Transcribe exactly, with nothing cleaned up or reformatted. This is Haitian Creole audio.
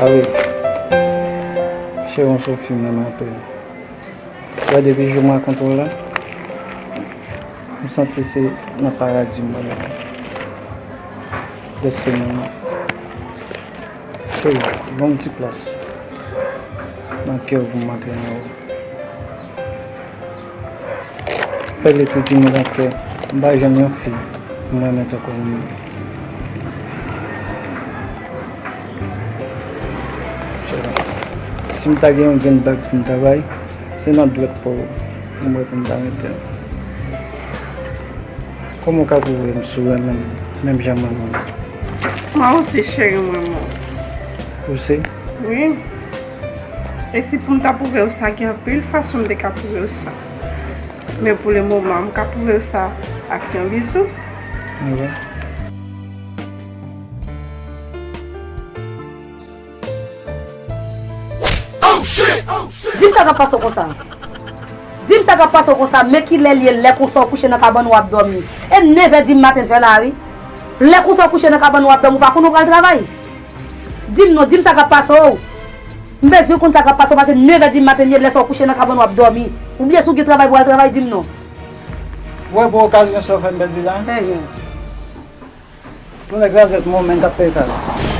Awi. Cheri, yon sou fim nan m anpil. Wè, depi jou m rankontre w la, m santi se nan paradi mwen ye. Dèske mwen, cheri, ban m ti plas nan kè w pou m antre nan ou. Fè l ekri ti mo nan kè. M pa jwenn yon fi m renmen tankou ou menm. Si m ta gen yon grenn bag pou m ta bay, se nan dwèt pa w m wè pou m ta mete l. Kòman w ka pwouve m si w renmen m menm jan mwen renmen w? Mwen osi, cheri, m renmen w. Ou si? Wi. E si pou m ta pwouve w sa, gen anpil fason m te ka pwouve w sa. Men pou le moman, m ka pwouve w sa ak yon bizou. Alright. Di m sa k ap pase w konsa. Di m sa k ap pase w konsa, men kilè l ye, lè konsa w kouche nan kabann ou ap dòmi. E nevè di maten fè la, wi. Lè konsa w kouche nan kabann ou ap dòmi, ou pa konn ou pral travay? Di m non, di m sa k ap pase w. M bezwen konn sa k ap pase w, paske nevè di maten ye, lè sa w kouche nan kabann ou ap dòmi. Oubyen si w gen travay pou w al travay, di m non. Ou wè pou okazyon sa w fè m pèdi la? Enhen. Pou nèg la zèt mwen menm k ap peye kay la.